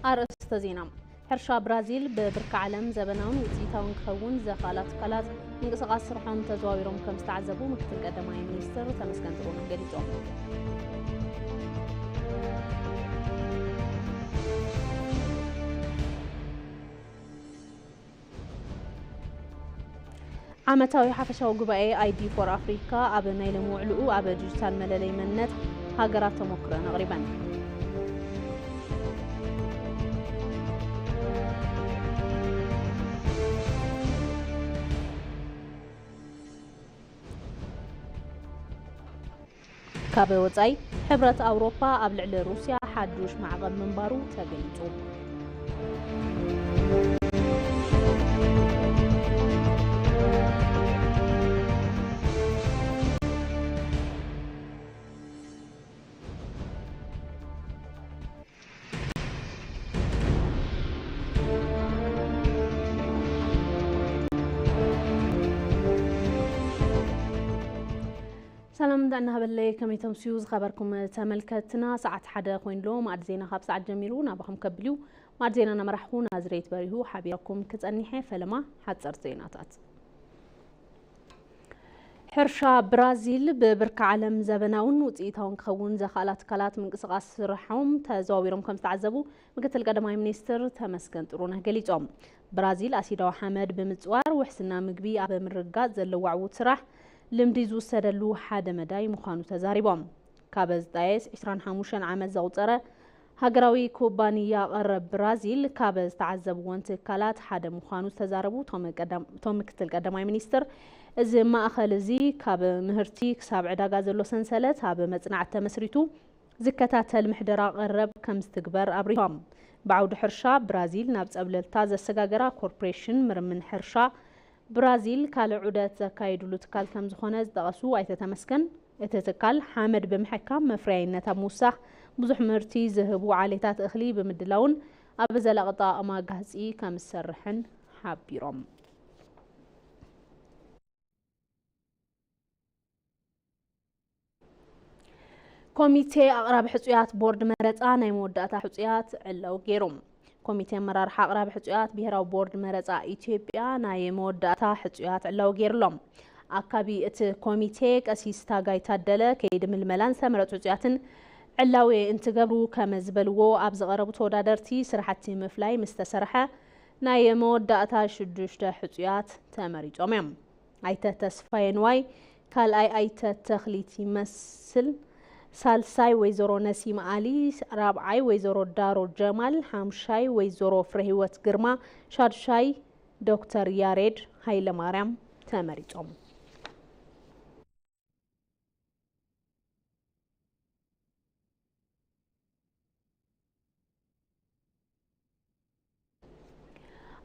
ኣርእስተ ዜና። ሕርሻ ብራዚል ብብርኪ ዓለም ዘበናውን ውፅኢታውን ክኸውን ዘኽኣላ ትካላት ምንቅስቓስ ስርሖም ተዘዋዊሮም ከም ዝተዓዘቡ ምክትል ቀዳማይ ሚኒስትር ተመስገን ጥሩነህ ገሊጾም። ዓመታዊ ሓፈሻዊ ጉባኤ ኣይዲ ፎር ኣፍሪካ ኣብ ናይ ሎሚ ውዕልኡ ኣብ ዲጂታል መለለይ መንነት ሃገራት ተሞክረን ኣቕሪበን። ካብ ወጻኢ፣ ሕብረት ኣውሮፓ ኣብ ልዕሊ ሩስያ ሓዱሽ ማዕቐብ ምንባሩ ተገሊጹ። ሰላም እንዳናሃበለይ ከመይ ተምስዩ ዝኸበርኩም ተመልከትና፣ ሰዓት ሓደ ኮይኑ ኣሎ። ማዕድ ዜና ካብ ሰዓት ጀሚሩ ናባኹም ከብል እዩ። ማዕድ ዜና እናመራሕኹ ናዝሬት በሪሁ ሓቢረኩም ክጸኒሐ። ፈለማ ሓጸርቲ ዜናታት። ሕርሻ ብራዚል ብብርኪ ዓለም ዘበናውን ውፅኢታውን ክኸውን ዘኽኣላ ትካላት ምንቅስቓስ ስርሖም ተዘዋዊሮም ከም ዝተዓዘቡ ምክትል ቀዳማይ ሚኒስትር ተመስገን ጥሩነህ ገሊጾም። ብራዚል ኣሲዳዊ ሓመድ ብምፅዋር ውሕስና ምግቢ ኣብ ምርግጋፅ ዘለዋ ዕዉት ስራሕ ልምዲ ዝውሰደሉ ሓደ መዳይ ምዃኑ ተዛሪቦም። ካብ ዝጣየስ ዕስራን ሓሙሽተን ዓመት ዘቑፀረ ሃገራዊ ኩባንያ ቀረብ ብራዚል ካብ ዝተዓዘብዎን ትካላት ሓደ ምዃኑ ዝተዛረቡ እቶም ቀዳም-፣ እቶም ምክትል ቀዳማይ ሚኒስትር፣ እዚ ማእኸል እዚ ካብ ምህርቲ ክሳብ ዕዳጋ ዘሎ ሰንሰለት ኣብ መጽናዕቲ ተመስሪቱ ዝከታተል ምሕደራ ቀረብ ከም ዝትግበር ኣብሪሆም። ብዓውዲ ሕርሻ ብራዚል ናብ ጸብለልታ ዘሰጋገራ ኮርፖሬሽን ምርምን ሕርሻ ብራዚል ካልእ ዑደት ዘካየድሉ ትካል ከም ዝኾነ ዝጠቐሱ ኣይተ ተመስገን፣ እቲ ትካል ሓመድ ብምሕካም መፍረያይነት ኣብ ምውሳኽ ብዙሕ ምህርቲ ዝህቡ ዓሌታት እኽሊ ብምድላውን ኣብ ዘላቒ ኣጠቓቕማ ጋህፂ ከም ዝሰርሕን ሓቢሮም። ኮሚቴ ኣቕራቢ ሕጹያት ቦርድ መረጻ ናይ መወዳእታ ሕጹያት ዕላዊ ገይሩ። ኮሚቴ ኣመራርሓ ኣቕራቢ ሕጹያት ብሄራዊ ቦርድ መረጻ ኢትዮጵያ ናይ መወዳእታ ሕጹያት ዕላዊ ገይሩሎም። ኣካቢ እቲ ኮሚቴ ቀሲስ ታጋይ ታደለ ከይዲ ምልመላን ዝተመረጹ ሕጹያትን ዕላዊ እንትገብሩ ከመ ዝበልዎ፣ ኣብ ዝቐረቡ ተወዳደርቲ ስራሕቲ ምፍላይ ምስ ተሰርሐ ናይ መወዳእታ ሽዱሽተ ሕጹያት ተመሪጾም እዮም። ኣይተ ተስፋዬ ንዋይ፣ ካልኣይ ኣይተ ተኽሊት ይመስል፣ ሳልሳይ ወይዘሮ ነሲም ኣሊ፣ ራብዓይ ወይዘሮ ዳሮ ጀማል፣ ሓምሻይ ወይዘሮ ፍረህይወት ግርማ፣ ሻድሻይ ዶክተር ያሬድ ሃይለማርያም ተመሪጾም።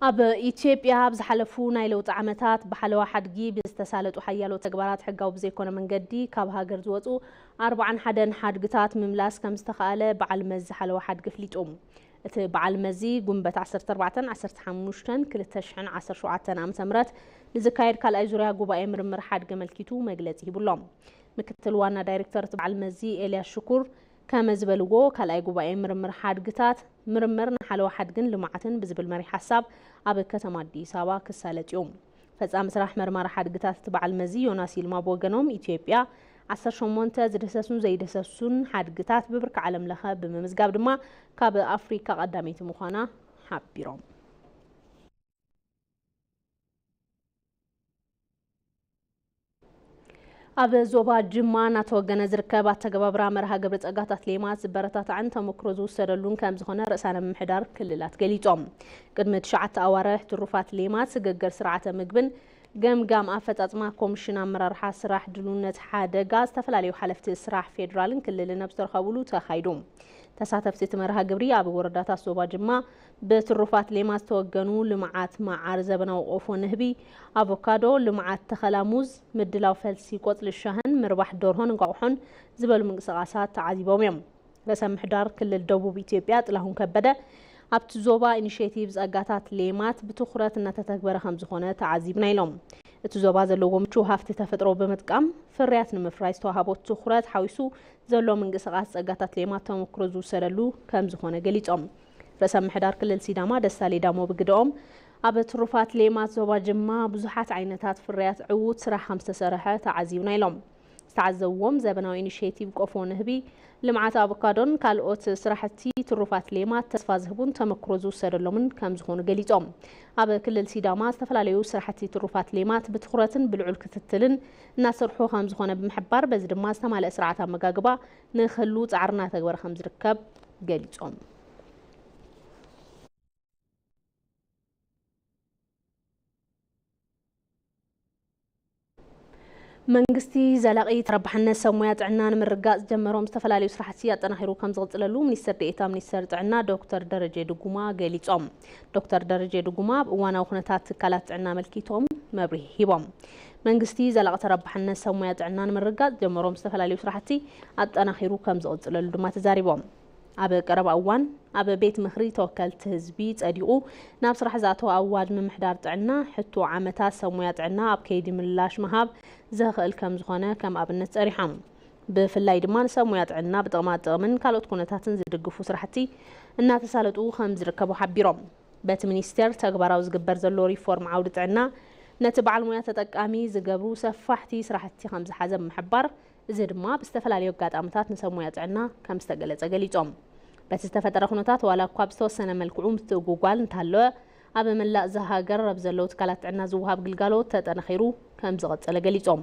ኣብ ኢትዮጵያ ኣብ ዝሓለፉ ናይ ለውጢ ዓመታት ብሓለዋ ሓድጊ ብዝተሳለጡ ሓያሎ ተግባራት ሕጋዊ ብዘይኮነ መንገዲ ካብ ሃገር ዝወፁ ኣርብዓን ሓደን ሓድግታት ምምላስ ከም ዝተኻኣለ በዓል መዚ ሓለዋ ሓድጊ ኣፍሊጡ። እቲ በዓል መዚ ጉንበት ዓሰርተ ኣርባዕተን ዓሰርተ ሓሙሽተን ክልተ ሽሕን ዓሰርተ ሸውዓተን ዓመተ ምህረት ንዝካየድ ካልኣይ ዙርያ ጉባኤ ምርምር ሓድጊ ኣመልኪቱ መግለፂ ሂቡሎም። ምክትል ዋና ዳይሬክተር እቲ በዓል መዚ ኤልያስ ሽኩር ከመ ዝበልዎ፣ ካልኣይ ጉባኤ ምርምር ሓድግታት፣ ምርምር ንሓለዋ ሓድግን ልምዓትን ብዝብል መሪሕ ሓሳብ ኣብ ከተማ ኣዲስ ኣበባ ክሳለጥ እዩ። ፈጻሚ ስራሕ መርማሪ ሓድግታት እቲ በዓል መዚ ዮናስ ይልማ ብወገኖም፣ ኢትዮጵያ ዓሰርተ ሸሞንተ ዝድህሰሱን ዘይድህሰሱን ሓድግታት ብብርኪ ዓለም ለኸ ብምምዝጋብ ድማ ካብ ኣፍሪካ ቀዳመይቲ ምዃና ሓቢሮም። ኣብ ዞባ ጅማ እናተወገነ ዝርከብ ኣተገባብራ መርሃ ግብሪ ጸጋታት ሌማት ዝበረታታዕን ተመክሮ ዝውሰደሉን ከም ዝኾነ ርእሳነ ምምሕዳር ክልላት ገሊጾም። ቅድሚ ትሽዓተ ኣዋርሕ ትሩፋት ሌማት ስግግር ስርዓተ ምግብን ገምጋም ኣፈጻጽማ ኮሚሽን ኣመራርሓ ስራሕ ድልውነት ሓደጋ ዝተፈላለዩ ሓለፍቲ ስራሕ ፌዴራልን ክልልን ኣብ ዝተረኸቡሉ ተኻይዱ። ተሳተፍቲ እቲ መርሃ ግብሪ ኣብ ወረዳታት ዞባ ጅማ ብትሩፋት ሌማት ዝተወገኑ ልምዓት መዓር፣ ዘበናዊ ቆፎ ንህቢ፣ ኣቮካዶ፣ ልምዓት ተኸላ ሙዝ፣ ምድላው ፈልሲ ቆጽሊ ሻህን ምርባሕ ደርሆን እንቋቑሖን ዝበሉ ምንቅስቓሳት ተዓዚቦም እዮም። ርእሰ ምሕዳር ክልል ደቡብ ኢትዮጵያ ጥላሁን ከበደ ኣብቲ ዞባ ኢኒሼቲቭ ጸጋታት ሌማት ብትኹረት እናተተግበረ ከም ዝኾነ ተዓዚብና ኢሎም። እቲ ዞባ ዘለዎ ምቹው ሃፍቲ ተፈጥሮ ብምጥቃም ፍርያት ንምፍራይ ዝተዋህቦ ትኹረት ሓዊሱ ዘሎ ምንቅስቓስ ጸጋታት ሌማት ተመክሮ ዝውሰደሉ ከም ዝኾነ ገሊጾም። ርእሰ ምሕዳር ክልል ሲዳማ ደስታ ሌዳሞ ብግደኦም፣ ኣብ ትሩፋት ሌማት ዞባ ጅማ ብዙሓት ዓይነታት ፍርያት ዕዉት ስራሕ ከም ዝተሰርሐ ተዓዚብና ኢሎም። ዝተዓዘብዎም ዘበናዊ ኢኒሽቲቭ ቆፎ ንህቢ፣ ልምዓት ኣቮካዶን ካልኦት ስራሕቲ ትሩፋት ሌማት ተስፋ ዝህቡን ተመክሮ ዝውሰደሎምን ከም ዝኾኑ ገሊጾም። ኣብ ክልል ሲዳማ ዝተፈላለዩ ስራሕቲ ትሩፋት ሌማት ብትኹረትን ብልዑል ክትትልን እናሰርሑ ከም ዝኾነ ብምሕባር፣ በዚ ድማ ዝተማልአ ስርዓት ኣመጋግባ ንክህሉ ጻዕሪ እናተግበረ ከም ዝርከብ ገሊጾም። መንግስቲ ዘላቒ ተረባሕነት ሰብ ሞያ ጥዕና ንምርጋጽ ጀመሮም ዝተፈላለዩ ስራሕቲ ኣጠናኺሩ ከም ዝቕጽለሉ ሚኒስትር ዴኤታ ሚኒስቴር ጥዕና ዶክተር ደረጀ ድጉማ ገሊጾም። ዶክተር ደረጀ ድጉማ ኣብ እዋናዊ ኩነታት ትካላት ጥዕና ኣመልኪቶም መብርሂ ሂቦም። መንግስቲ ዘላቒ ተረባሕነት ሰብ ሞያ ጥዕና ንምርጋጽ ጀመሮም ዝተፈላለዩ ስራሕቲ ኣጠናኺሩ ከም ዝቕጽለሉ ድማ ተዛሪቦም። ኣብ ቀረባ እዋን ኣብ ቤት ምኽሪ ተወከልቲ ህዝቢ ጸዲቑ ናብ ስራሕ ዝኣተወ ኣዋጅ ምምሕዳር ጥዕና፣ ሕቶ ዓመታት ሰብ ሞያ ጥዕና ኣብ ከይዲ ምላሽ ምሃብ ዘኽእል ከም ዝኾነ ከም ኣብነት ጸሪሖም። ብፍላይ ድማ ንሰብ ሞያ ጥዕና ብጥቕማ ጥቕምን ካልኦት ኩነታትን ዝድግፉ ስራሕቲ እናተሳለጡ ከም ዝርከቡ ሓቢሮም። በቲ ሚኒስቴር ተግባራዊ ዝግበር ዘሎ ሪፎርም ዓውዲ ጥዕና፣ ነቲ በዓል ሞያ ተጠቃሚ ዝገብሩ ሰፋሕቲ ስራሕቲ ከም ዝሓዘ ብምሕባር፣ እዚ ድማ ብዝተፈላለዩ ኣጋጣምታት ንሰብ ሞያ ጥዕና ከም ዝተገለጸ ገሊጾም። በቲ ዝተፈጠረ ኩነታት፣ ዋላ እኳ ብዝተወሰነ መልክዑ ምትእጉጓል እንተሃለወ፣ ኣብ መላእ እዛ ሃገር ኣብ ዘለዉ ትካላት ጥዕና ዝወሃብ ግልጋሎት ተጠናኺሩ ከም ዝቐጸለ ገሊጾም።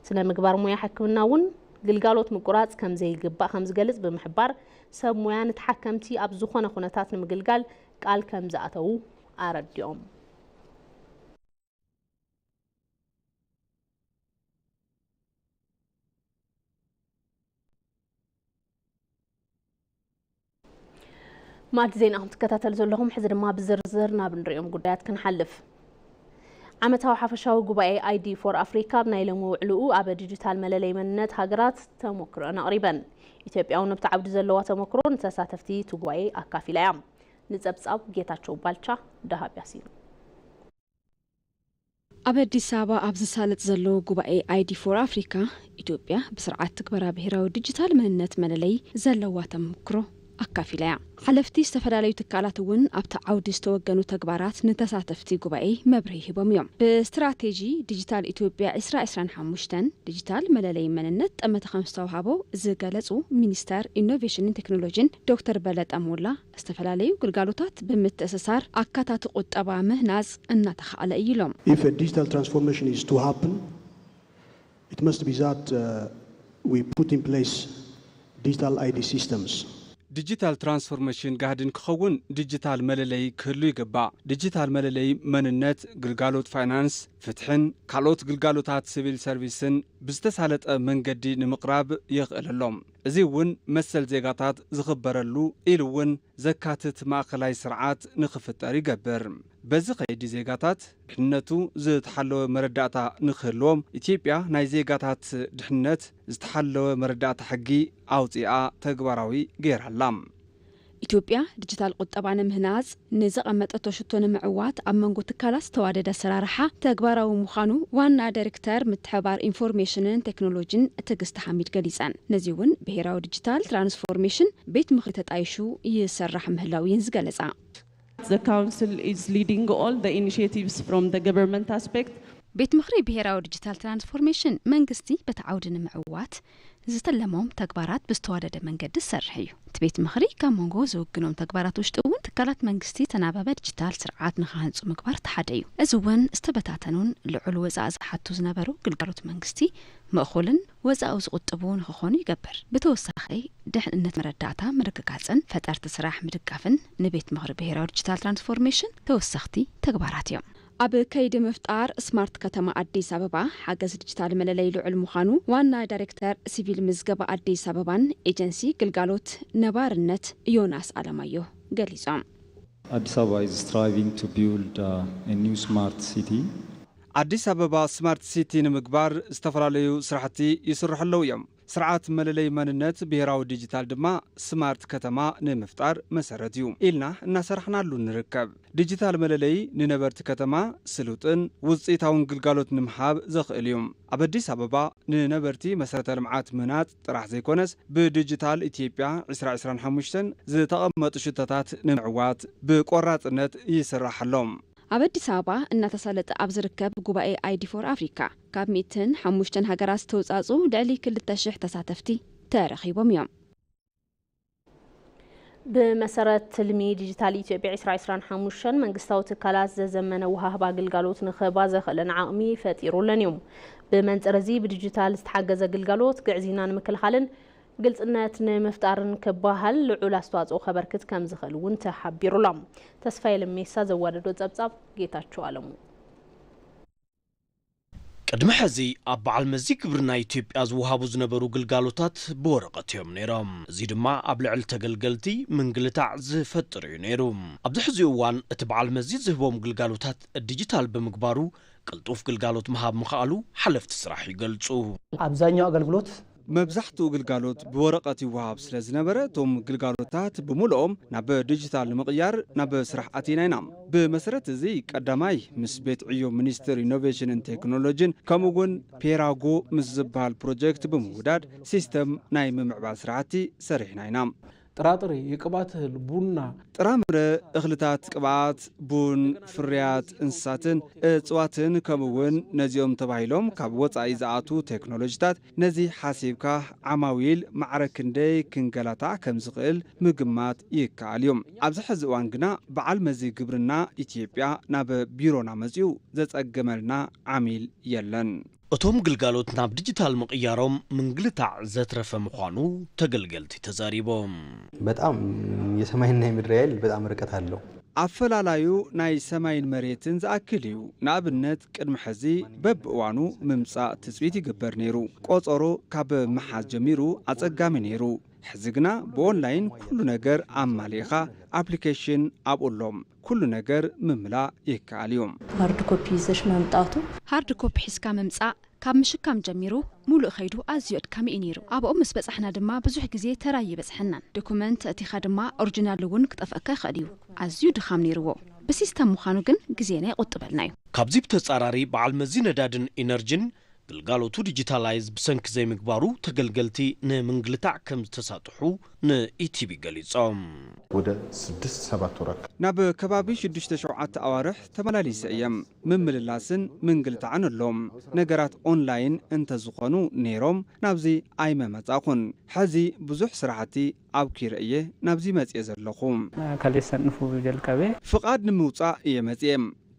ስነ ምግባር ሞያ ሕክምና እውን ግልጋሎት ምቁራጽ ከም ዘይግባእ ከም ዝገልጽ ብምሕባር፣ ሰብ ሞያ ንተሓከምቲ ኣብ ዝኾነ ኩነታት ንምግልጋል ቃል ከም ዝኣተዉ ኣረዲኦም። ማዕድ ዜና ከም ትከታተሉ ዘለኹም፣ ሕዚ ድማ ብዝርዝር ናብ ንሪኦም ጉዳያት ክንሓልፍ። ዓመታዊ ሓፈሻዊ ጉባኤ ኣይዲ ፎር ኣፍሪካ ኣብ ናይ ሎሚ ውዕልኡ ኣብ ዲጂታል መለለይ መንነት ሃገራት ተሞክሮን ኣቕሪበን። ኢትዮጵያ እውን ኣብቲ ዓውዲ ዘለዋ ተሞክሮ ንተሳተፍቲ እቲ ጉባኤ ኣካፊላ እያ። ንጸብጻብ ጌታቸው ባልቻ፣ ደሃብ ያሲን። ኣብ ኣዲስ ኣበባ ኣብ ዝሳለጥ ዘሎ ጉባኤ ኣይዲ ፎር ኣፍሪካ፣ ኢትዮጵያ ብስርዓት ትግበራ ብሄራዊ ዲጂታል መንነት መለለይ ዘለዋ ተመክሮ ኣካፊላ እያ። ሓለፍቲ ዝተፈላለዩ ትካላት እውን ኣብቲ ዓውዲ ዝተወገኑ ተግባራት ንተሳተፍቲ ጉባኤ መብርሂ ሂቦም እዮም። ብስትራቴጂ ዲጂታል ኢትዮጵያ ዕስራ ዕስራን ሓሙሽተን ዲጂታል መለለይ መንነት ጠመተ ከም ዝተውሃቦ ዝገለጹ ሚኒስተር ኢኖቬሽንን ቴክኖሎጂን ዶክተር በለጠ ሞላ፣ ዝተፈላለዩ ግልጋሎታት ብምትእስሳር ኣካታቲ ቁጠባ ምህናጽ እናተኻእለ እዩ ኢሎም። If a digital transformation is to happen, it must be that uh, we put in place digital I D systems. ዲጂታል ትራንስፎርሜሽን ጋህዲ ንክኸውን ዲጂታል መለለይ ክህሉ ይግባእ። ዲጂታል መለለይ መንነት፣ ግልጋሎት ፋይናንስ፣ ፍትሕን ካልኦት ግልጋሎታት ሲቪል ሰርቪስን ብዝተሳለጠ መንገዲ ንምቕራብ የኽእል ኣሎ። እዚ እውን መሰል ዜጋታት ዝኽበረሉ ኢሉ እውን ዘካትት ማእኸላይ ስርዓት ንኽፍጠር ይገብር። በዚ ከይዲ ዜጋታት ድሕነቱ ዝተሓለወ መረዳእታ ንክህልዎም ኢትዮጵያ ናይ ዜጋታት ድሕነት ዝተሓለወ መረዳእታ ሕጊ ኣውፂኣ ተግባራዊ ገይራ ኣላ። ኢትዮጵያ ዲጂታል ቁጠባ ንምህናጽ ንዘቐመጠቶ ሽቶ ንምዕዋት ኣብ መንጎ ትካላት ዝተዋደደ ኣሰራርሓ ተግባራዊ ምዃኑ ዋና ዳይሬክተር ምትሕብባር ኢንፎርሜሽንን ቴክኖሎጂን ትዕግስቲ ሓሚድ ገሊጸን። ነዚ እውን ብሄራዊ ዲጂታል ትራንስፎርሜሽን ቤት ምኽሪ ተጣይሹ ይሰራሕ ምህላው እየን ዝገለጻ። The Council is leading all the initiatives from the government aspect. ቤት ምኽሪ ብሄራዊ ዲጂታል ትራንስፎርሜሽን መንግስቲ በቲ ዓውዲ ንምዕዋት ዝተለሞም ተግባራት ብዝተዋደደ መንገዲ ዝሰርሕ እዩ። እቲ ቤት ምኽሪ ካብ መንጎ ዝውግኖም ተግባራት ውሽጢ እውን ትካላት መንግስቲ ተናባቢ ዲጂታል ስርዓት ንክሃንፁ ምግባር እቲ ሓደ እዩ። እዚ እውን ዝተበታተኑን ልዑል ወፃኢ ዝሓቱ ዝነበሩ ግልጋሎት መንግስቲ ምእኹልን ወፃኡ ዝቑጥቡ ንክኾኑ ይገብር። ብተወሳኺ ድሕንነት መረዳእታ ምርግጋፅን ፈጠርቲ ስራሕ ምድጋፍን ንቤት ምኽሪ ብሄራዊ ዲጂታል ትራንስፎርሜሽን ተወሰኽቲ ተግባራት እዮም። ኣብ ከይዲ ምፍጣር ስማርት ከተማ ኣዲስ ኣበባ ሓገዝ ዲጂታል መለለይ ልዑል ምዃኑ ዋና ዳይሬክተር ሲቪል ምዝገባ ኣዲስ ኣበባን ኤጀንሲ ግልጋሎት ነባርነት ዮናስ ኣለማየሁ ገሊጾም። Addis Ababa is striving to build uh, a new smart city. ኣዲስ ኣበባ ስማርት ሲቲ ንምግባር ዝተፈላለዩ ስራሕቲ ይስርሑ ኣለዉ እዮም። ስርዓት መለለይ መንነት ብሄራዊ ዲጂታል ድማ ስማርት ከተማ ንምፍጣር መሰረት እዩ ኢልና እናሰራሕናሉ ንርከብ። ዲጂታል መለለይ ንነበርቲ ከተማ ስሉጥን ውፅኢታውን ግልጋሎት ንምሃብ ዘኽእል እዩ። ኣብ ኣዲስ ኣበባ ንነበርቲ መሰረተ ልምዓት ምህናፅ ጥራሕ ዘይኮነስ ብዲጂታል ኢትዮጵያ ዕስራ ዕስራን ሓሙሽተን ዝተቐመጡ ሽቶታት ንምዕዋት ብቆራፅነት ይስራሕ ኣሎ። ኣብ ኣዲስ ኣበባ እናተሳለጠ ኣብ ዝርከብ ጉባኤ ኣይዲ ፎር ኣፍሪካ ካብ ሚእትን ሓሙሽተን ሃገራት ዝተውፃፁ ልዕሊ ክልተ ሽሕ ተሳተፍቲ ተረኺቦም እዮም። ብመሰረት ትልሚ ዲጂታል ኢትዮጵያ ዕስራ ዕስራን ሓሙሽተን መንግስታዊ ትካላት ዘዘመነ ወሃህባ ግልጋሎት ንኽህባ ዘኽእለን ዓቕሚ ፈጢሩለን እዩ። ብመንፅር እዚ ብዲጂታል ዝተሓገዘ ግልጋሎት ግዕዝይና ንምክልኻልን ግልፅነት ንምፍጣርን ክበሃል ልዑል ኣስተዋፅኦ ከበርክት ከም ዝኽእል እውን ተሓቢሩሎም። ተስፋዬ ለሜሳ ዘዋደዶ ጸብጻብ ጌታቸው ኣለሙ። ቅድሚ ሕዚ ኣብ በዓል መዚ ግብሪ ናይ ኢትዮጵያ ዝወሃቡ ዝነበሩ ግልጋሎታት ብወረቐት እዮም ነይሮም። እዚ ድማ ኣብ ልዕሊ ተገልገልቲ ምንግልታዕ ዝፈጥር እዩ ነይሩ። ኣብዚ ሕዚ እዋን እቲ በዓል መዚ ዝህቦም ግልጋሎታት ዲጂታል ብምግባሩ ቅልጡፍ ግልጋሎት ምሃብ ምኽኣሉ ሓለፍቲ ስራሕ ይገልጹ። ኣብዛኛው ኣገልግሎት መብዛሕትኡ ግልጋሎት ብወረቐት ይወሃብ ስለ ዝነበረ እቶም ግልጋሎታት ብምልኦም ናብ ዲጂታል ንምቕያር ናብ ስራሕ ኣቲና ኢና። ብመሰረት እዚ ቀዳማይ ምስ ቤት ዕዮ ሚኒስትር ኢኖቬሽንን ቴክኖሎጂን ከምኡ እውን ፔራጎ ምስ ዝበሃል ፕሮጀክት ብምውዳድ ሲስተም ናይ ምምዕባል ስራሕቲ ሰሪሕና ኢና። ጥራጥሬ፣ የቅባት እህል፣ ቡና፣ ጥራምረ፣ እኽልታት ቅብኣት፣ ቡን፣ ፍርያት እንስሳትን እፅዋትን ከምኡ እውን ነዚኦም ተባሂሎም ካብ ወፃኢ ዝኣቱ ቴክኖሎጂታት ነዚ ሓሲብካ ዓማዊል ማዕረ ክንደይ ክንገላታዕ ከም ዝኽእል ምግማት ይከኣል እዩ። ኣብዚ ሕዚ እዋን ግና በዓል መዚ ግብርና ኢትዮጵያ ናብ ቢሮና መፂኡ ዘፀገመልና ዓሚል የለን። እቶም ግልጋሎት ናብ ዲጂታል ምቕያሮም ምንግልታዕ ዘትረፈ ምዃኑ ተገልገልቲ ተዛሪቦም። በጣም የሰማይና የምድር ያህል በጣም ርቀት አለው። ኣፈላላዩ ናይ ሰማይን መሬትን ዝኣክል እዩ። ንኣብነት ቅድሚ ሕዚ በብእዋኑ ምምጻእ ትጽቢት ይግበር ነይሩ። ቆጸሮ ካብ ምሓዝ ጀሚሩ ኣጸጋሚ ነይሩ። ሕዚ ግና ብኦንላይን ኩሉ ነገር ኣማሊእኻ ኣፕሊኬሽን ኣብኡ ኣሎ። ኩሉ ነገር ምምላእ ይከኣል እዩ። ሃርድ ኮፒ ይዘሽ መምጣቱ ሃርድ ኮፒ ሒዝካ ምምጻእ ካብ ምሽካም ጀሚሩ ሙሉእ ከይዱ ኣዝዩ ኣድካሚ እዩ ነይሩ። ኣብኦም ምስ በጻሕና ድማ ብዙሕ ግዜ ተራ ኣይበጽሐናን። ዶኩመንት ኣእቲኻ ድማ ኦሪጂናል እውን ክጠፍኣካ ይኽእል እዩ። ኣዝዩ ድኻም ነይርዎ። ብሲስተም ምዃኑ ግን ግዜና ይቑጥበልና እዩ። ካብዚ ብተጻራሪ በዓል መዚ ነዳድን ኢነርጂን ግልጋሎቱ ዲጂታላይዝ ብሰንኪ ዘይምግባሩ ተገልገልቲ ንምንግልታዕ ከም ዝተሳጥሑ ንኢቲቪ ገሊጾም። ወደ ስድስት ሰባት ወር ኣካባቢ ናብ ከባቢ ሽዱሽተ ሸውዓተ ኣዋርሕ ተመላሊሰ እየ። ምምልላስን ምንግልታዕን ኣሎ። ነገራት ኦንላይን እንተዝኾኑ ነይሮም ናብዚ ኣይመመጻኹን። ሕዚ ብዙሕ ስራሕቲ ኣብኪረ እየ ናብዚ መጽየ ዘለኹ። Kaleessan dhufu jalqabe. ፍቓድ ንምውጻእ እየ መጽየ።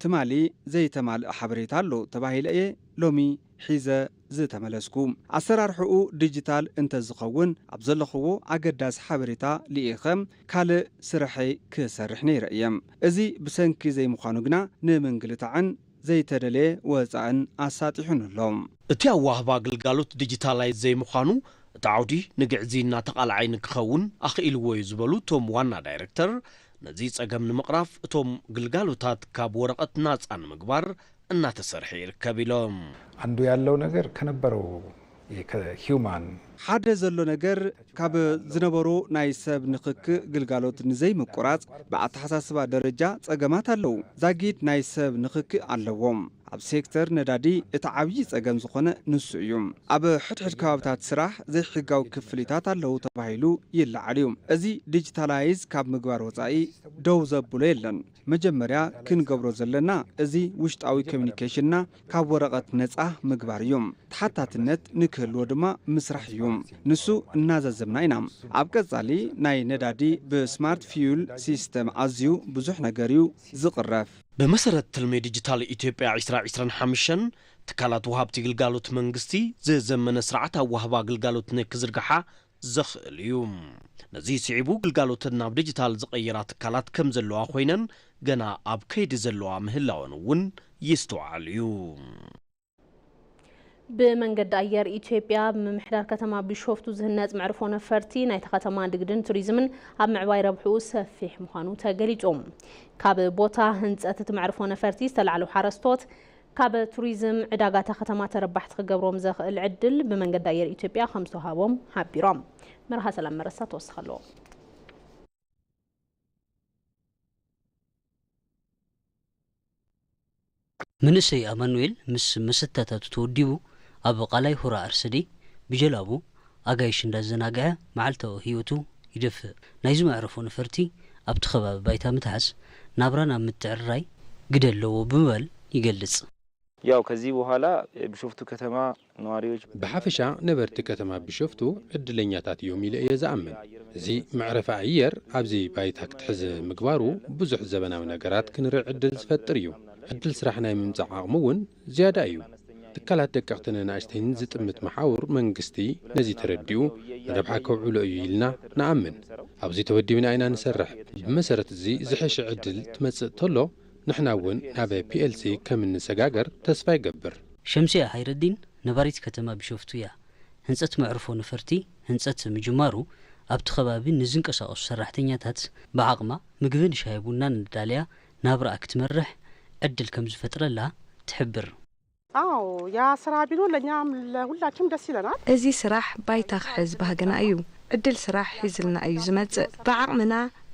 ትማሊ ዘይተማልእ ሓበሬታ ኣሎ ተባሂለ እየ ሎሚ ሒዘ ዝተመለስኩ። ኣሰራርሕኡ ዲጂታል እንተዝኸውን ኣብ ዘለኽዎ ኣገዳሲ ሓበሬታ ልኢኸ ካልእ ስርሐይ ክሰርሕ ነይረ እየ። እዚ ብሰንኪ ዘይምዃኑ ግና ንምንግልታዕን ዘይተደለየ ወጻእን ኣሳጢሑኒ ኣሎ። እቲ ኣዋህባ ግልጋሎት ዲጂታላይዝ ዘይምዃኑ እቲ ዓውዲ ንግዕዝይና ተቓላዓይ ንክኸውን ኣኽኢልዎ እዩ ዝበሉ እቶም ዋና ዳይረክተር፣ ነዚ ጸገም ንምቕራፍ እቶም ግልጋሎታት ካብ ወረቐት ናጻ ንምግባር እናተሰርሐ ይርከብ ኢሎም። አንዱ ያለው ነገር ከነበረው ከሂውማን ሓደ ዘሎ ነገር ካብ ዝነበሩ ናይ ሰብ ንኽክ ግልጋሎት ንዘይምቁራጽ ብኣተሓሳስባ ደረጃ ጸገማት ኣለዉ። ዛጊድ ናይ ሰብ ንኽክ ኣለዎም። ኣብ ሴክተር ነዳዲ እቲ ዓብዪ ጸገም ዝኾነ ንሱ እዩ። ኣብ ሕድሕድ ከባብታት ስራሕ ዘይሕጋዊ ክፍሊታት ኣለዉ ተባሂሉ ይለዓል እዩ። እዚ ዲጂታላይዝ ካብ ምግባር ወጻኢ ደው ዘብሎ የለን። መጀመርያ ክንገብሮ ዘለና እዚ ውሽጣዊ ኮሚኒኬሽንና ካብ ወረቐት ነጻ ምግባር እዩ። ተሓታትነት ንክህልዎ ድማ ምስራሕ እዩ። ንሱ እናዘዘምና ኢና። ኣብ ቀጻሊ ናይ ነዳዲ ብስማርት ፊዩል ሲስተም ኣዝዩ ብዙሕ ነገር እዩ ዝቕረፍ። ብመሰረት ትልሚ ዲጂታል ኢትዮጵያ ዕስራ ዕስራን ሓሙሽተን ትካላት ወሃብቲ ግልጋሎት መንግስቲ ዝዘመነ ስርዓት ኣዋህባ ግልጋሎት ንክዝርግሓ ዘኽእል እዩ። ነዚ ስዒቡ ግልጋሎተን ናብ ዲጂታል ዝቐይራ ትካላት ከም ዘለዋ ኮይነን ገና ኣብ ከይዲ ዘለዋ ምህላወን እውን ይስተውዓል እዩ። ብመንገዲ ኣየር ኢትዮጵያ ብምምሕዳር ከተማ ቢሾፍቱ ዝህነፅ መዕርፎ ነፈርቲ ናይታ ከተማ ንግድን ቱሪዝምን ኣብ ምዕባይ ረብሕኡ ሰፊሕ ምዃኑ ተገሊፁ። ካብ ቦታ ህንፀት እቲ መዕርፎ ነፈርቲ ዝተላዕሉ ሓረስቶት ካብ ቱሪዝም ዕዳጋታ ከተማ ተረባሕቲ ክገብሮም ዘኽእል ዕድል ብመንገዲ ኣየር ኢትዮጵያ ከም ዝተዋሃቦም ሓቢሮም። መርሃ ሰላም መረሳ ተወስኽ ኣለዎ። መንእሰይ ኣማኑኤል ምስ መሰታታቱ ተወዲቡ ኣብ ቃላይ ሁራ ኣርሰዴ ብጀላቡ ኣጋይሽ እንዳዘናግዐ መዓልታዊ ህይወቱ ይደፍእ። ናይዚ መዕረፎ ነፈርቲ ኣብቲ ከባቢ ባይታ ምትሓዝ ናብራ ናብ ምትዕርራይ ግደ ኣለዎ ብምባል ይገልጽ። ያው ከዚህ በኋላ ቢሾፍቱ ከተማ ነዋሪዎች ብሓፈሻ ነበርቲ ከተማ ቢሾፍቱ ዕድለኛታት እዮም ኢለ እየ ዝኣምን። እዚ መዕረፊ ኣየር ኣብዚ ባይታ ክትሕዝ ምግባሩ ብዙሕ ዘበናዊ ነገራት ክንርኢ ዕድል ዝፈጥር እዩ። ዕድል ስራሕ ናይ ምምፃእ ዓቕሚ እውን ዝያዳ እዩ። ትካላት ደቀቕትን ኣናእሽተይን ዝጥምት መሓውር መንግስቲ ነዚ ተረዲኡ ንረብሓ ከውዕሎ እዩ ኢልና ንኣምን። ኣብዚ ተወዲብና ኢና ንሰርሕ። ብመሰረት እዚ ዝሐሸ ዕድል ትመፅእ ተሎ ንሕና እውን ናብ ፒኤልሲ ከም እንሰጋገር ተስፋ ይገብር። ሸምሲያ ሃይረዲን ነባሪት ከተማ ቢሾፍቱ እያ። ህንፀት መዕርፎ ነፈርቲ ህንፀት ምጅማሩ ኣብቲ ከባቢ ንዝንቀሳቐሱ ሰራሕተኛታት ብዓቕማ ምግብን ሻሂ ቡናን እንዳልያ ናብራኣ ክትመርሕ ዕድል ከም ዝፈጥረላ ትሕብር። አዎ ያ ስራ ቢኖር ለእኛም ለሁላችንም ደስ ይለናል። እዚ ስራሕ ባይታ ክሕዝ ባህግና እዩ። ዕድል ስራሕ ሒዝልና እዩ ዝመጽእ። ብዓቕምና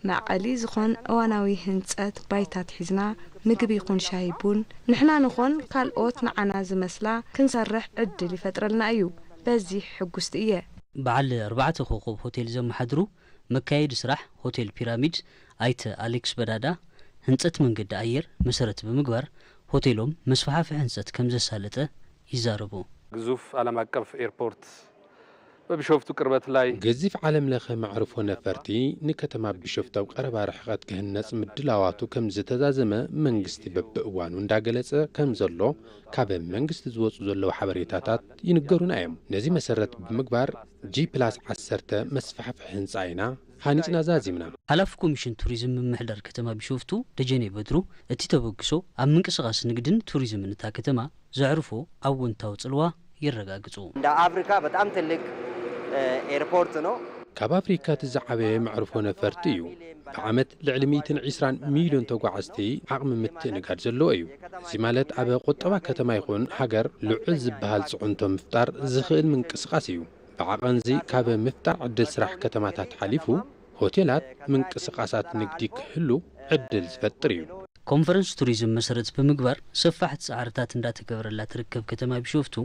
መዕቐሊ ዝኾን እዋናዊ ህንጸት ባይታት ሒዝና ምግቢ ይኹን ሻሂ ቡን ንሕና ንኾን ካልኦት ንዓና ዝመስላ ክንሰርሕ ዕድል ይፈጥረልና እዩ። በዚ ሕጉስቲ እየ። በዓል ኣርባዕተ ኮኾብ ሆቴል ዘመሓድሩ መካየዲ ስራሕ ሆቴል ፒራሚድ ኣይተ ኣሌክስ በዳዳ፣ ህንፀት መንገዲ ኣየር መሰረት ብምግባር ሆቴሎም መስፋሕፍሒ ህንፀት ከምዘሳለጠ ይዛረቡ። ግዙፍ ዓለም ኣቀፍ ኤርፖርት በቢሾፍቱ ቅርበት ላይ ገዚፍ ዓለም ለኸ መዕርፎ ነፈርቲ ንከተማ ቢሾፍቱ ኣብ ቀረባ ርሕቐት ክህነፅ ምድላዋቱ ከምዝተዛዘመ መንግስቲ በብእዋኑ እንዳገለፀ ከምዘሎ ካብ መንግስቲ ዝወፁ ዘለዉ ሓበሬታታት ይንገሩና እዮም። ነዚ መሰረት ብምግባር ጂ ፕላስ ዓሰርተ መስፋሕፍሒ ህንፃ ኢና ሃኒፅና ዛዚምና። ሓላፊ ኮሚሽን ቱሪዝም ምምሕዳር ከተማ ቢሾፍቱ ደጀኔ በድሩ እቲ ተበግሶ ኣብ ምንቅስቓስ ንግድን ቱሪዝምን እታ ከተማ ዘዕርፎ ኣወንታዊ ፅልዋ የረጋግፁ። እንደ አፍሪካ በጣም ትልቅ ኤርፖርት ነው። ካብ ኣፍሪካ እቲ ዝዓበየ መዕርፎ ነፈርቲ እዩ። ብዓመት ልዕሊ ሚእትን ዕስራን ሚልዮን ተጓዓዝቲ ዓቕሚ ምትእንጋድ ዘለዎ እዩ። እዚ ማለት ኣብ ቁጠባ ከተማ ይኹን ሃገር ልዑል ዝበሃል ፅዕንቶ ምፍጣር ዝኽእል ምንቅስቓስ እዩ። ብዓቐንዚ ካብ ምፍጣር ዕድል ስራሕ ከተማታት ሓሊፉ ሆቴላት ምንቅስቓሳት ንግዲ ክህሉ ዕድል ዝፈጥር እዩ። ኮንፈረንስ ቱሪዝም መሰረት ብምግባር ሰፋሕቲ ፃዕርታት እንዳተገበረላ ትርከብ ከተማ ቢሾፍቱ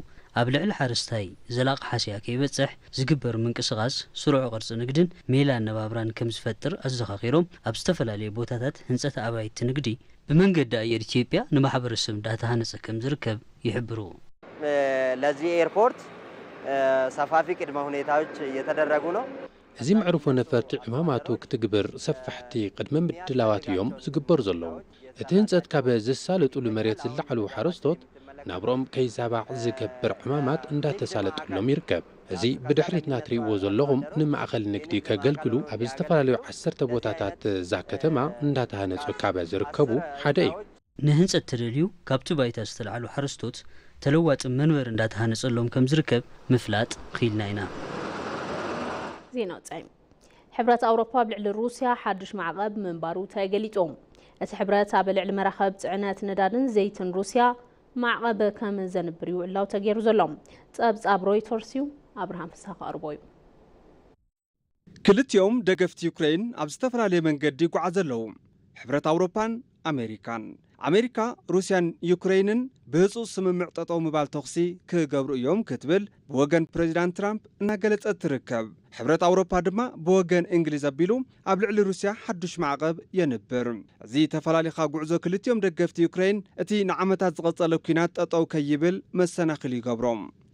ኣብ ልዕሊ ሓረስታይ ዘላቒ ሓስያ ከይበፅሕ ዝግበር ምንቅስቓስ ስሩዕ ቅርፂ ንግድን ሜላ ኣነባብራን ከምዝፈጥር ኣዘኻኺሮም ኣብ ዝተፈላለዩ ቦታታት ህንፀት ኣባይቲ ንግዲ ብመንገዲ ኣየር ኢትዮጵያ ንማሕበረሰብ እንዳተሃነፀ ከምዝርከብ ይሕብሩ። ለዚህ ኤርፖርት ሰፋፊ ቅድመ ሁኔታዎች እየተደረጉ ነው። እዚ መዕርፎ ነፈርቲ ዕማማቱ ክትግብር ሰፋሕቲ ቅድመ ምድላዋት እዮም ዝግበሩ ዘለዉ። እቲ ህንፀት ካብ ዝሳለጡሉ መሬት ዝለዓሉ ሓረስቶት ናብርኦም ከይዛባዕ ዝገብር ዕማማት እንዳተሳለጠሎም ይርከብ። እዚ ብድሕሪትና ትሪእዎ ዘለኹም ንማእኸል ንግዲ ከገልግሉ ኣብ ዝተፈላለዩ ዓሰርተ ቦታታት እዛ ከተማ እንዳተሃነፁ ካብ ዝርከቡ ሓደ እዩ። ንህንፀት ተደልዩ ካብቲ ባይታ ዝተልዓሉ ሓረስቶት ተለዋጢ መንበሪ እንዳተሃነፀሎም ከምዝርከብ ምፍላጥ ኽኢልና ኢና። ዜና ወፃኢ። ሕብረት ኣውሮፓ ኣብ ልዕሊ ሩስያ ሓዱሽ ማዕቐብ ምንባሩ ተገሊፁ። እቲ ሕብረት ኣብ ልዕሊ መራኸብ ፅዕነት ነዳድን ዘይትን ሩስያ ማዕቐብ ከም ዘንብር እዩ እላው ተገይሩ ዘሎ። ፀብፃብ ሮይተርስ እዩ። ኣብርሃም ፍስሃ ከቕርቦ እዩ። ክልቲኦም ደገፍቲ ዩክረይን ኣብ ዝተፈላለየ መንገዲ ይጓዓዙ ኣለዉ። ሕብረት ኣውሮፓን ኣሜሪካን። ኣሜሪካ ሩስያን ዩክረይንን ብህፁፅ ስምምዕ ጠጠው ምባል ተኹሲ ክገብሩ እዮም ክትብል ብወገን ፕሬዚዳንት ትራምፕ እናገለፀት ትርከብ። ሕብረት ኣውሮፓ ድማ ብወገን እንግሊዝ ኣቢሉ ኣብ ልዕሊ ሩስያ ሓዱሽ ማዕቐብ የንብር። እዚ ተፈላሊኻ ጉዕዞ ክልቲኦም ደገፍቲ ዩክረይን እቲ ንዓመታት ዝቐጸለ ኲናት ጠጠው ከይብል መሰናኽል ይገብሮ።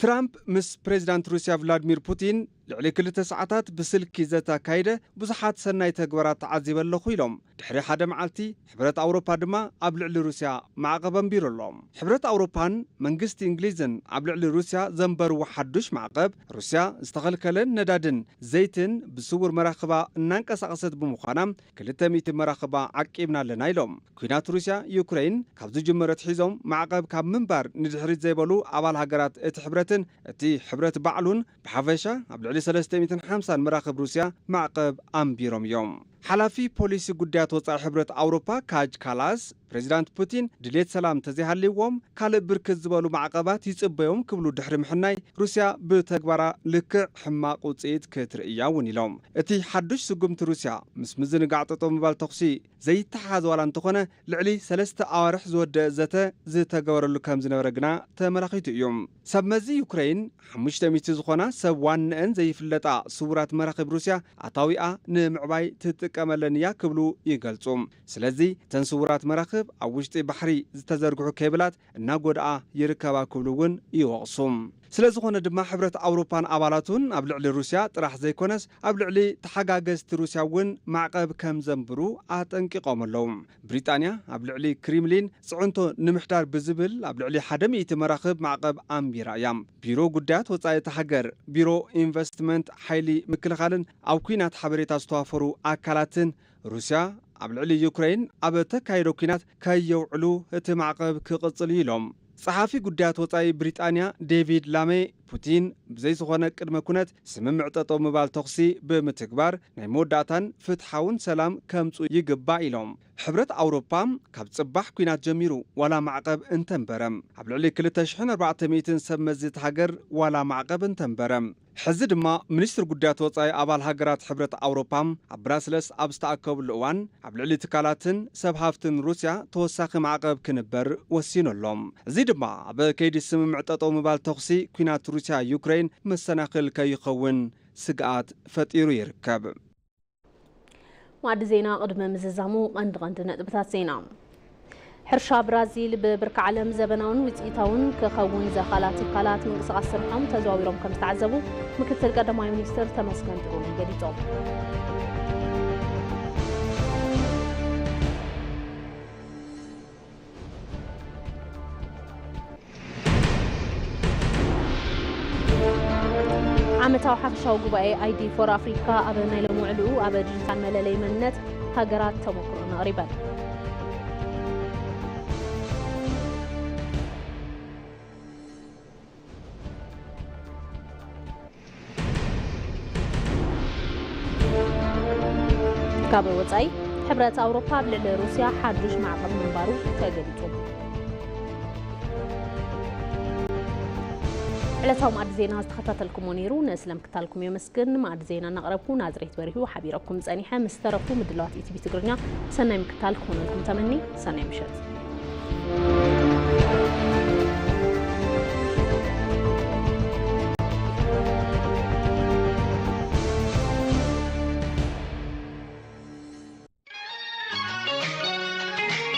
ትራምፕ ምስ ፕሬዚዳንት ሩስያ ቭላድሚር ፑቲን ልዕሊ ክልተ ሰዓታት ብስልኪ ዘተ ኣካይደ ብዙሓት ሰናይ ተግባራት ተዓዚበ ኣለኹ ኢሎም። ድሕሪ ሓደ መዓልቲ ሕብረት ኣውሮፓ ድማ ኣብ ልዕሊ ሩስያ ማዕቐብ ኣንቢሩ ኣሎ። ሕብረት ኣውሮፓን መንግስቲ እንግሊዝን ኣብ ልዕሊ ሩስያ ዘንበርዎ ሓዱሽ ማዕቐብ ሩስያ ዝተኸልከለ ነዳድን ዘይትን ብስውር መራኽባ እናንቀሳቐሰት ብምዃና ክልተ ሚእቲ መራኽባ ዓቂብና ኣለና ኢሎም። ኲናት ሩስያ ዩክረይን ካብ ዝጅመር ኣትሒዞም ማዕቐብ ካብ ምንባር ንድሕሪት ዘይበሉ ኣባል ሃገራት እቲ ሕብረትን እቲ ሕብረት ባዕሉን ብሓፈሻ ኣብ ልዕሊ ሰለስተ ሚእትን ሓምሳን መራኽብ ሩስያ ማዕቐብ ኣንቢሮም እዮም። ሓላፊ ፖሊሲ ጉዳያት ወጻኢ ሕብረት ኣውሮፓ ካጅ ካላስ፣ ፕሬዚዳንት ፑቲን ድሌት ሰላም ተዘይሃልይዎም ካልእ ብርክት ዝበሉ ማዕቐባት ይጽበዮም ክብሉ ድሕሪ ምሕናይ፣ ሩስያ ብተግባራ ልክዕ ሕማቕ ውጽኢት ክትርእያ እውን ኢሎም። እቲ ሓዱሽ ስጉምቲ ሩስያ ምስ ምዝንጋዕ ጠጠው ምባል ተኹሲ ዘይተሓሓዝ ዋላ እንተኾነ፣ ልዕሊ ሰለስተ ኣዋርሕ ዝወደአ ዘተ ዝተገበረሉ ከም ዝነበረ ግና ተመላኺቱ እዩ። ሰብ መዚ ዩክሬን ሓሙሽተ ሚእቲ ዝኾና ሰብ ዋንነአን ዘይፍለጣ ስውራት መራኽብ ሩስያ ኣታዊኣ ንምዕባይ ትጥቀመለን እያ ክብሉ ይገልጹ። ስለዚ እተን ስውራት መራኽብ ኣብ ውሽጢ ባሕሪ ዝተዘርግሑ ኬብላት እናጎድኣ ይርከባ ክብሉ እውን ይወቕሱ። ስለ ዝኾነ ድማ ሕብረት ኣውሮፓን ኣባላቱን ኣብ ልዕሊ ሩስያ ጥራሕ ዘይኮነስ ኣብ ልዕሊ ተሓጋገዝቲ ሩስያ እውን ማዕቐብ ከም ዘንብሩ ኣጠንቂቖም ኣለዉ። ብሪጣንያ ኣብ ልዕሊ ክሪምሊን ጽዕንቶ ንምሕዳር ብዝብል ኣብ ልዕሊ ሓደ ሚእቲ መራኽብ ማዕቐብ ኣንቢራ እያ። ቢሮ ጉዳያት ወጻኢ እታ ሃገር፣ ቢሮ ኢንቨስትመንት፣ ሓይሊ ምክልኻልን ኣብ ኲናት ሓበሬታ ዝተዋፈሩ ኣካላትን ሩስያ ኣብ ልዕሊ ዩክሬን ኣብ ተካይዶ ኲናት ከየውዕሉ እቲ ማዕቐብ ክቕጽል እዩ ኢሎም። ጸሓፊ ጉዳያት ወጻኢ ብሪጣንያ ዴቪድ ላሜ፣ ፑቲን ብዘይ ዝኾነ ቅድመ ኩነት ስምምዕ ጠጠው ምባል ተኹሲ ብምትግባር ናይ መወዳእታን ፍትሓውን ሰላም ከምጹ ይግባእ ኢሎም። ሕብረት ኣውሮፓ ካብ ጽባሕ ኲናት ጀሚሩ ዋላ ማዕቐብ እንተንበረ፣ ኣብ ልዕሊ ክልተ ሽሕን ኣርባዕተ ሚእትን ሰብ መዚ እታ ሃገር ዋላ ማዕቐብ እንተንበረ፣ ሕዚ ድማ ሚኒስትር ጉዳያት ወጻኢ ኣባል ሃገራት ሕብረት ኣውሮፓ ኣብ ብራስለስ ኣብ ዝተኣከብሉ እዋን ኣብ ልዕሊ ትካላትን ሰብ ሃፍትን ሩስያ ተወሳኺ ማዕቐብ ክንበር ወሲኑ ኣሎ። እዚ ድማ ኣብ ከይዲ ስምምዕ ጠጠው ምባል ተኹሲ ኲናት ሩስያ ዩክሬን መሰናኽል ከይኸውን ስግኣት ፈጢሩ ይርከብ። ማዕዲ ዜና ቅድሚ ምዝዛሙ ቀንዲ ቀንዲ ነጥብታት ዜና። ሕርሻ ብራዚል ብብርኪ ዓለም ዘበናውን ውፅኢታውን ክኸውን ዘኻላ ትካላት ምንቅስቃስ ስርሖም ተዘዋዊሮም ከም ዝተዓዘቡ ምክትል ቀዳማይ ሚኒስትር ተመስገን ጥሩነህ ገሊጾም። ዓመታዊ ሓፈሻዊ ጉባኤ ኣይዲ ፎር ኣፍሪካ ኣብ ናይ ሎሚ ውዕልኡ ኣብ ዲጂታል መለለይ መንነት ሃገራት ተመክሮን ኣቕሪበን። ካብ ወጻኢ፣ ሕብረት ኣውሮፓ ኣብ ልዕሊ ሩስያ ሓዱሽ ማዕቐብ ምንባሩ ተገሊጹ። ዕለታዊ መኣዲ ዜና ዝተኸታተልኩሞ ነይሩ። ንስለ ምክታልኩም የመስግን። መኣዲ ዜና እናቕረብኩ ናዝሬት በሪሁ ሓቢረኩም ጸኒሐ። ምስ ተረፉ ምድላዋት ኢቲቪ ትግርኛ ሰናይ ምክታል ክኾነልኩም ተመኒ። ሰናይ ምሸት።